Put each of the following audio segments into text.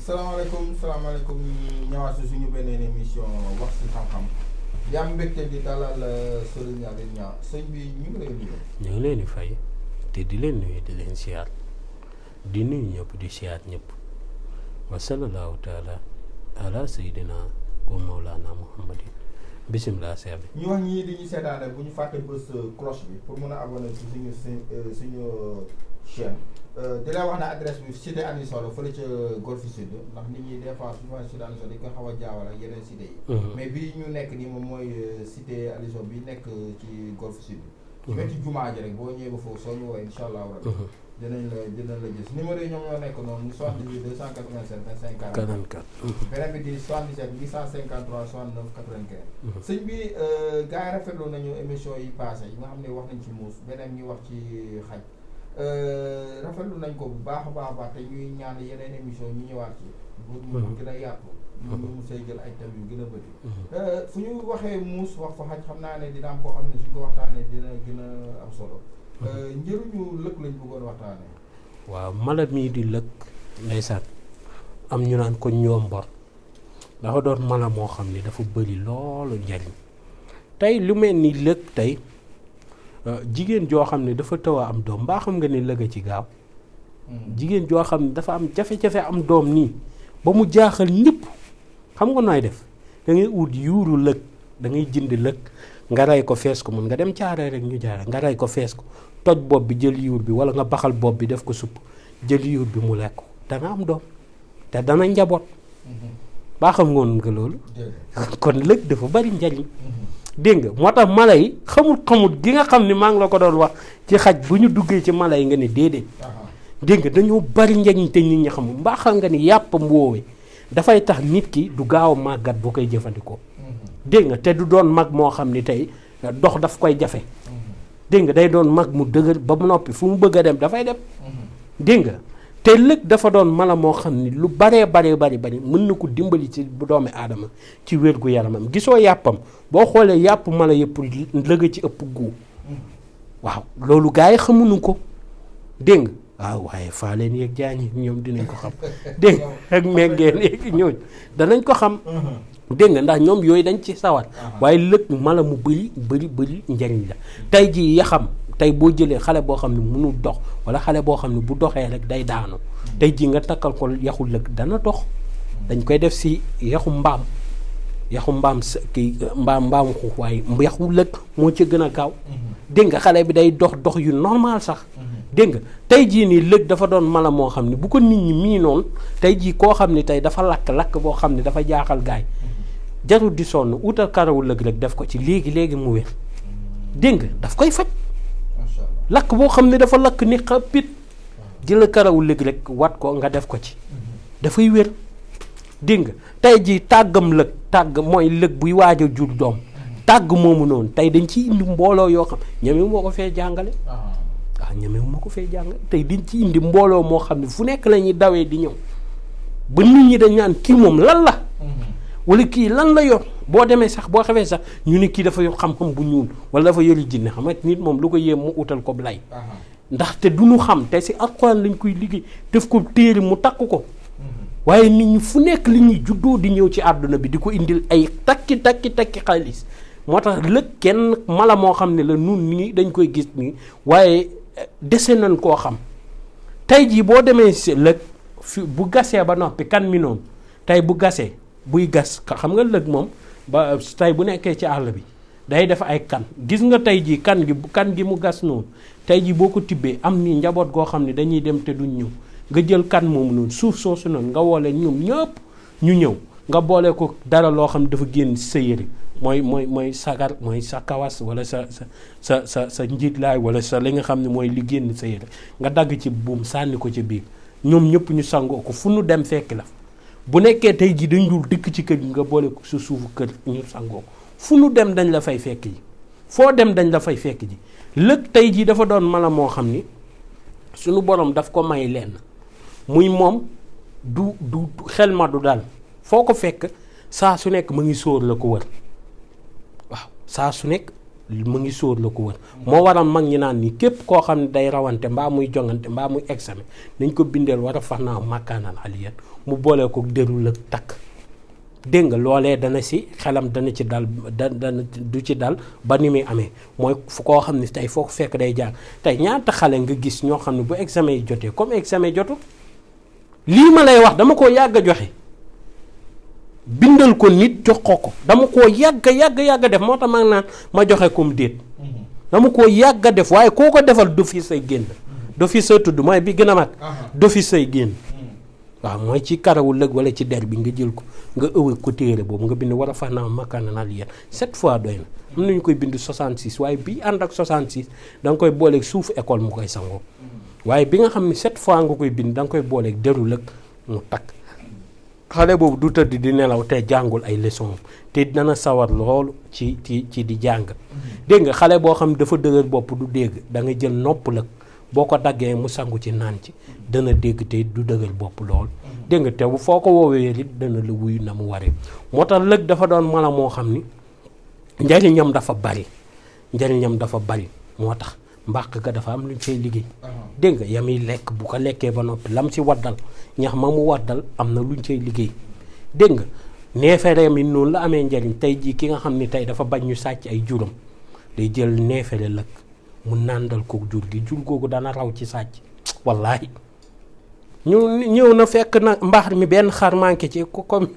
salaamaaleykum ñëwaat si suñu beneen émission wax si xam-xam di am mbégte di dalal Serigne Alioune Niang sëñ bi ñu ngi lay nuyu. ñu ngi leen di fay te di leen nuyu di leen siyaar di nuyu ñëpp di siyaar ñëpp wa sallallahu taala ala sayyidina wa mawlana muhammadin bisimilah seer bi. ñu wax ñii di ñu seetaane bu ñu fàtte bës cloche bi pour mun a abonné ci suñu chaîne. di la wax na adresse bi cité Amy Solo fële ca Golf Sud ndax nit ñi des fois suñu waxee cité Amy Solo dañ ko xaw a jaawal ak yeneen cité yi. mais bii ñu nekk nii moom mooy cité Amy Solo bi nekk ci Golf Sud. ci wetu jumaa ji rek boo ñëwee ba foofu soo ñu woowee incha allah rabbi dinañ la gis numéro yi ñoom ñoo nekk noonu 78 287 25 44. beneen bi di 77 853 69 95. sëñ bi gars yi rafetlu nañu émission yi passé yi nga xam ne wax nañ ci muus beneen ñu wax ci xaj. rafetlu nañ ko bu baax a baax te ñuy ñaan yeneen émission ñu ñëwaat ci pour mu gën a yaatu ñu mu say jël ay thèmes yu gën a bëri fu ñu waxee muus wax fa xaj xam naa ne dina am koo xam ne suñ ko waxtaanee dina gën a am solo njëriñu lëkk lañ bëggoon waxtaanee. waaw mala mii di lëkk ndeysaan am ñu naan ko ñombor dafa doon mala moo xam ne dafa bëri loolu njariñ tey lu mel ni lëkk tey jigéen joo xam ne dafa taw a am doom mbaa xam nga ne lëg ci gaaw jigéen joo xam ne dafa am jafe-jafe am doom nii ba mu jaaxal ñëpp xam nga nooy def da ngay ut yuuru lëg da ngay jënd lëg nga rey ko fees ko mun nga dem caaree rek ñu jaare nga rey ko fees ko toj bopp bi jël yuur bi wala nga baxal bopp bi def ko supp jël yuur bi mu lekk ko dana am doom te dana njaboot baa xam ngoon nga loolu kon lëg dafa bari njariñ dégg nga moo tax mala yi xamut gi nga xam ni maa ngi la ko doon wax ci xaj bu ñu duggee ci mala yi nga ne déedéet dégg nga dañoo bari njariñ te nit ñi xamul mbaa xam nga ni yàppam woowee dafay tax nit ki du gaaw a màggat bu koy jëfandikoo dégg nga te du doon mag moo xam ni tey dox daf koy jafe dégg nga day doon mag mu dëgër ba mu noppi fu mu bëgg a dem dafay dem dégg nga te lëg dafa doon mala moo xam ni lu bari mën na ko dimbali ci doomi aadama ci wér gu yaramam gisoo yàppam boo xoolee yàpp mala yëpp lëg ci ëpp guu waaw loolu gars yi xamuñu ko dégg nga waaw waaye faa leen yeeg jaañi ñoom dinañ ko xam dégg nga ak meggeen yeeg ñooñu danañ ko xam dégg nga ndax ñoom yooyu dañ ci sawar waaye lëg mala mu bëri njariñ la tey ji yaxam tey boo jëlee xale boo xam ne mënul dox wala xale boo xam ne bu doxee rek day daanu tey ji nga takkal ko yaxu lëg dana dox dañ koy def si yaxu mbaam kii mbaam xuux waaye yaxu lëg moo ci gën a gaaw dégg nga xale bi day dox yu normal sax dégg nga tey jii nii lëg dafa doon mala moo xam ne bu ko nit ñi mii noonu tey jii koo xam ne tey dafa lakk boo xam ne dafa jaaxal gaay jarul di sonn utal karawu lëg rek def ko ci léegi mu wér dégg nga daf koy faj lakk boo xam ne dafa lakk ni xapit jëla karawu lëg rek wat ko nga def ko ci dafay wér dégg nga tey jii tàgg mooy lëg buy waaj a jur doom tàgg moomu noonu tey dañ ci indi mbooloo yoo xam ñemewu moo ko fee jàngale ñemewu ma ko fee jàngale tey dañ ci indi mbooloo moo xam ne fu nekk la ñuy dawee di ñëw ba nit ñi dañ naan kii moom lan la wala kii lan la yor boo demee sax boo xamee sax ñu ne kii dafa yor xam-xam bu ñuul wala dafa yori jinne xam nga nit moom lu ko yéem mu utal ko lay ndaxte du ñu xam te si alxuraan lañ koy liggéey def ko téere mu takk ko waaye nit ñi fu nekk li ñuy juddoo di ñëw ci àdduna bi di ko indil ay takki xaalis moo tax lëg kenn mala moo xam ne la nun nii dañ koy gis nii waaye dese nañ koo xam tey jii boo demee si lëg fi bu gasee ba noppi kan mi noonu tey bu gasee buy gas xam nga lëg moom ba tey bu nekkee ci àll bi day def ay kan gis nga tey jii kan gi mu gas noonu tey jii boo ko tibbee am ni njaboot goo xam ne dañuy dem te duñ ñëw nga jël kan moomu noonu suuf soosu noonu nga woole ñoom ñëpp ñu ñëw nga boole ko dara loo xam dafa génn sa yére mooy sagar mooy sa kawas wala sa njiitlaay wala sa li nga xam ne mooy li génn sa yére nga dagg ci buum sànni ko ci biir ñoom ñëpp ñu sangoo ko fu nu dem fekk la bu nekkee tey ji dañ dul dëkk ci kër gi nga boole ko sa suufu kër ñu sangoo ko fu nu dem dañ la fay fekk ji foo dem dañ la fay fekk ji lëg tey ji dafa doon mala moo xam ni suñu borom daf ko may lenn muy moom du xel ma du dal foo ko fekk saa su nekk mu ngi sóor la ko wër waaw saa su nekk mu ngi sóor la ko wër moo waral mag ñi naan ni képp koo xam ne day rawante mbaa muy jongante mbaa muy examen nañ ko bindeel war a fax naa màkkaanal aliyan mu boole ko deru lëg takk dégg nga loolee dana si xelam dana ci dal dana du ci dal ba ni muy amee mooy fu koo xam ne tey foo ko fekk day jàng tey ñaata xale nga gis ñoo xam ne bu examen yi jotee comme examen jotu lii ma lay wax dama koo yàgg a joxe bindal ko nit jox ko dama koo yàgg def moo tax ma naan ma joxe comme déet dama koo yàgg a def waaye koo ko defal d'office say génn d'office say tudd mooy bi gën a mag d'office say génn waaw mooy ci karawu lëg wala ci der bi nga jël ko nga ëwee ko téere boobu nga bind war a fax naa makkaanal aliyan 7 fois doy na am nañu koy bind 66 waaye bii ànd ak 66 da nga koy booleeg suufu école mu koy sangoo waaye bi nga xam ne 7 fois nga koy bind da nga koy booleeg deru lëg mu takk xale boobu du tëdd di nelaw te jàngul ay leçon te dana sawar loolu ci di jàng dégg nga xale boo xam ne dafa dëgër bopp du dégg da nga jël nopp lëg boo ko daggee mu sangu ci naan ci dana dégg te du dëgër bopp lool dégg nga te bu foo ko woowee it dana la wuyu na mu waree moo tax lëg dafa doon mala moo xam ni njariñam dafa bari moo tax mbàq ga dafa am luñ cay liggéey dégg nga yamuy lekk bu ko lekkee ba noppi lam ci waddal ñax ma mu waddal am na luñ cay liggéey dégg nga neefereem yi noonu la amee njariñ tey jii ki nga xam ni tey dafa bañ ñu sàcc ay juram day jël neefere lëg mu nàndal ko jur gi jur googu dana raw ci sàcc wallaahi ñëw na fekk na mbaar mi benn xar manqué ci ko comme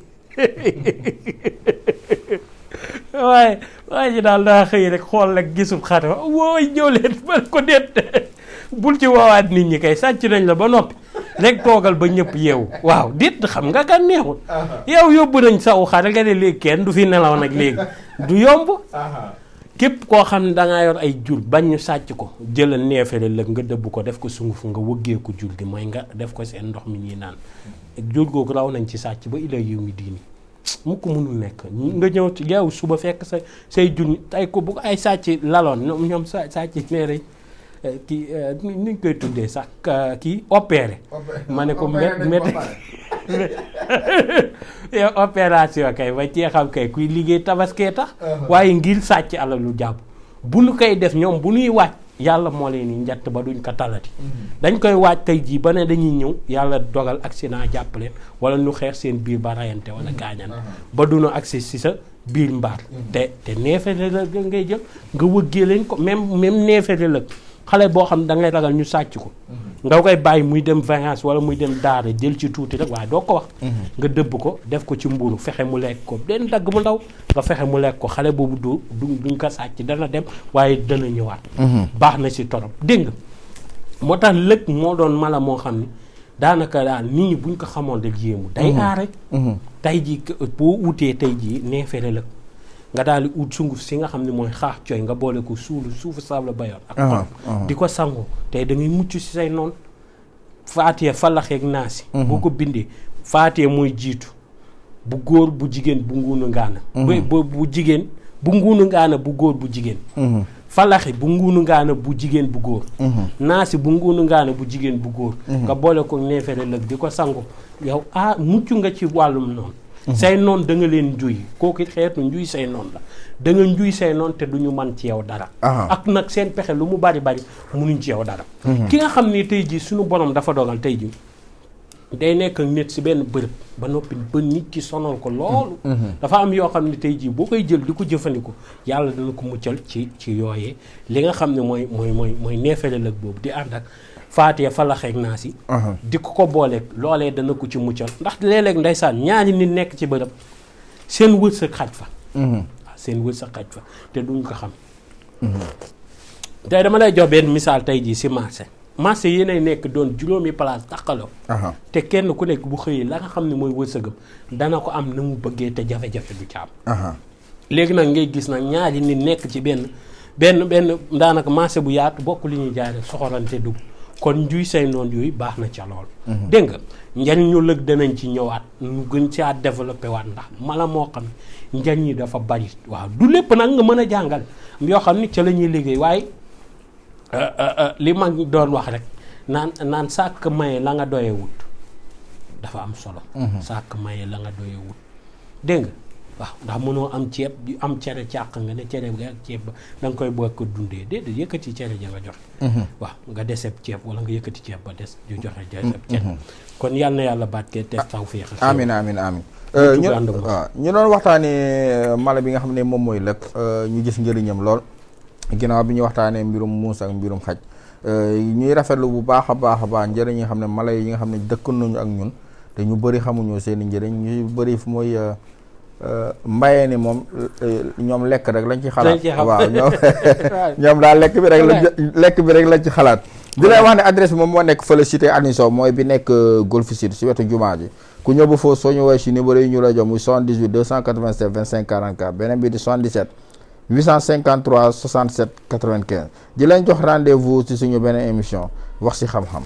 waaye ji daal daa xëy rek xool rek gisub xar wooy ñëw leen ba ko déet bul ci woowaat nit ñi kay sàcc nañ la ba noppi rek toogal ba ñëpp yeewu waaw déet xam nga kan neexul yow yóbbu nañ saw xar nga ne léegi kenn du fi nelaw nag léegi du yomb képp koo xam ne dangaa yor ay jur bañ ñu sàcc ko jëlal neefere lëg nga dëbb ko def ko sunguf nga wëggee ko jur gi mooy nga def ko seen ndox mi ñuy naan jur googu raw nañ ci sàcc ba ila yow mi diini mu ko mënul nekk nga ñëw ci yow suba fekk say jur tey ko bu ay sàcc laloon ñoom sàcc neere kii nuñ koy tuddee sax kii opéré ma ne ko métti yow opération kay ba cee xam kay kuy liggéey tabaskee tax waaye ngir sàcc alalu jàpp bu nu koy def ñoom bu nuy waaj yàlla moo leen ni njatt ba duñ ko talati dañ koy waaj tey jii ba ne dañuy ñëw yàlla dogal accident jàpp leen wala ñu xeex seen biir ba rayante wala gaañan ba duñu agsi si sa biir mbaar te neefere la ngay jël nga wëggee leen ko même neefere la xale boo xam da ngay ragal ñu sàcc ko nga koy bàyyi muy dem vacances wala muy dem daara jël ci tuuti rek waaye doo ko wax nga dëbb ko def ko ci mbuuru fexe mu lekk ko den dagg mu ndaw nga fexe mu lekk ko xale boobu duñ ko sàcc dana dem waaye dana ñëwaat baax na si torop dégg nga moo tax lëg moo doon mala moo xam ni daanaka daal nit ñi buñ ko xamoon rek yéemu day aar rek tey jii boo utee tey jii neefere lëg nga daal di ut sunguf si nga xam ne mooy xaax cooy nga boole ko suufu sable bayoon ak xol di ko sangoo tey da ngay mucc si say noonu faatiya falaxeeg naasi boo ko bindee faatiya mooy jiitu bu góor bu jigéen bu nguunu ngaana bu jigéen bu nguunu ngaana bu góor bu jigéen falaxi bu nguunu ngaana bu jigéen bu góor naasi bu nguunu ngaana bu jigéen bu góor nga boole ko neefere lëg di ko sango yow mucc nga ci wàllum noonu say noon da nga leen njuy kooku xeetu njuy say noon la da nga njuy say noon te du ñu man ci yow dara ak nag seen pexe lu mu bari munuñ ci yow dara ki nga xam ne tey jii suñu borom dafa dogal tey jii day nekk nit si benn bërëb ba noppi ba nit ki sonal ko loolu dafa am yoo xam ne tey jii boo koy jël di ko jëfandikoo yàlla dana ko muccal ci yooyee li nga xam ne mooy neefere lëg boobu di ànd ak faatiya falaxeeg naa si di ko booleeg loolee dana ko ci muccal ndax léeg-léeg ndeysaan ñaari nit nekk ci bërëb seen wërsëg xaj fa waaw seen wërsëg xaj fa te duñ ko xam tey dama lay jox benn misaal tey jii si marché marché yéenay nekk doon juróomi place taqaloo te kenn ku nekk bu xëyee la nga xam ne mooy wërsëgam dana ko am na mu bëggee te jafe-jafe du ci am léegi nag ngay gis nag ñaari nit nekk ci benn daanaka marché bu yaatu bokk li ñuy jaay rek soxorante dugg kon njuy say noonu yooyu baax na ca lool dégg nga njariñ ñu lëg danañ ci ñëwaat ñu gën ci développé waat ndax mala moo xam ne njariñ yi dafa bari waaw du lépp nag nga mën a jàngal yoo xam ni ca la ñuy liggéey waaye li mag doon wax rek naan sàkk maye la nga doyee wut dafa am solo sàkk maye la nga doyee wut dégg nga waaw ndax mënoo am ceeb am cere càq nga ne cere bi ak ceeb ba da nga koy bokk dundee déedéet yëkkati cere ja nga joxe waaw nga deseb ceeb wala nga yëkkati ceeb ba des ju joxe deseb ceeb kon yal na yàlla baatke te tawfiix amiin ñu doon waxtaanee mala bi nga xam ne moom mooy lëg ñu gis njëriñam lool ginnaaw bi ñu waxtaanee mbirum muus ak mbirum xaj ñuy rafetlu bu baax a baax njëriñ yi nga xam ne mala yi nga xam ne dëkk nañu ak ñun te ñu bëri xamuñu seen i njëriñ ñu bëri mooy mbayee ni moom ñoom lekk rek lañ ci xalaat waaw ñoom daal lekk bi rek lañ ci xalaat di lay wax ne adresse bi moom moo nekk fële cité Aniso mooy bi nekk Golf Sud si wetu jumaa ji ku ñëw ba foofu soo ñu woowee si numéro yi ñu la jox muy 78 287 25 44 beneen bi di 77 853 67 95 di leen jox rendez-vous ci suñu beneen émission wax ci xam-xam